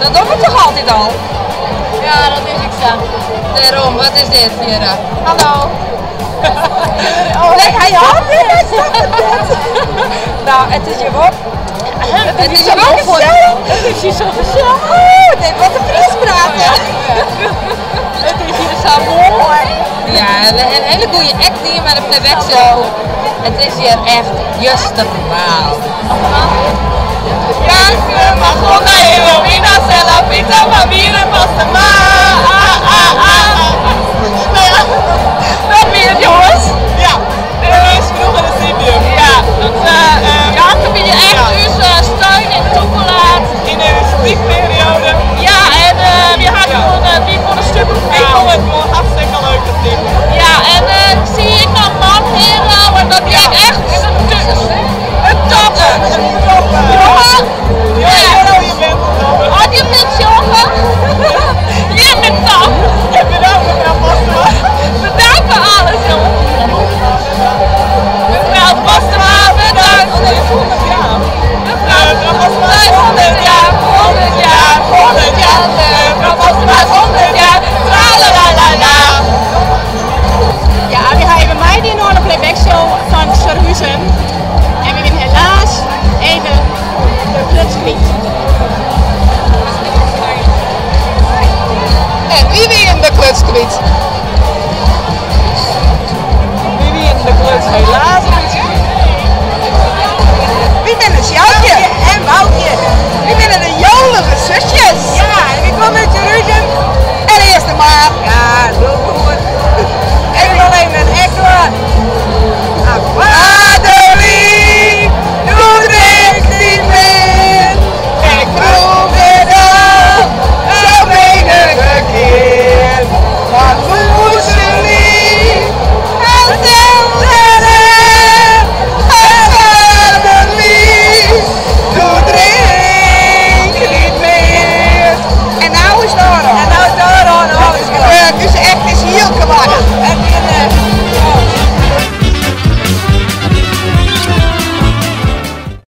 Dat dogge we toch altyd al? Ja, dat is ek sa. Dêrom, wat is dit hjir? Hallo. Nee, hy hâldt net. Nou, it is hjir wol. Het is hier wel gezellig. Het is hier zo gezellig. Oh, nee, wat een Fries praten. Het is hier zo mooi. Ja, een hele goede act hier met de playback show. Het is hier echt just normaal. Madonna Illumina Sella Pita Famine Pastema. Ah, ah, ah. Nou ja, dat weer het jongens. Ja, dit is vroeger de Sibium. Ja, dat ja, toen ben je echt dus steun en toeverlaat. In de piekperiode. Ja, en we hadden gewoon, wie vond het super Ik vond het gewoon hartstikke leuk te zien. Ja, en zie ik nou man hero en dat is echt een topper. Jongen, Ja, ja. je bent een topper. Oh, je bent jongen. Je bent top. En bedankt mevrouw Postma. Bedankt voor alles, jongen. Mevrouw Postma, bedankt. 100 jaar. Mevrouw Mevrouw Postma, 100 jaar, 100 jaar, 100 jaar. Mevrouw Postma, 100 jaar. Tralalala. Ja, we hebben mij die nog een playback show van Surhuizen. En we zijn helaas even de kluts kwijt. En wie wie in de kluts kwijt?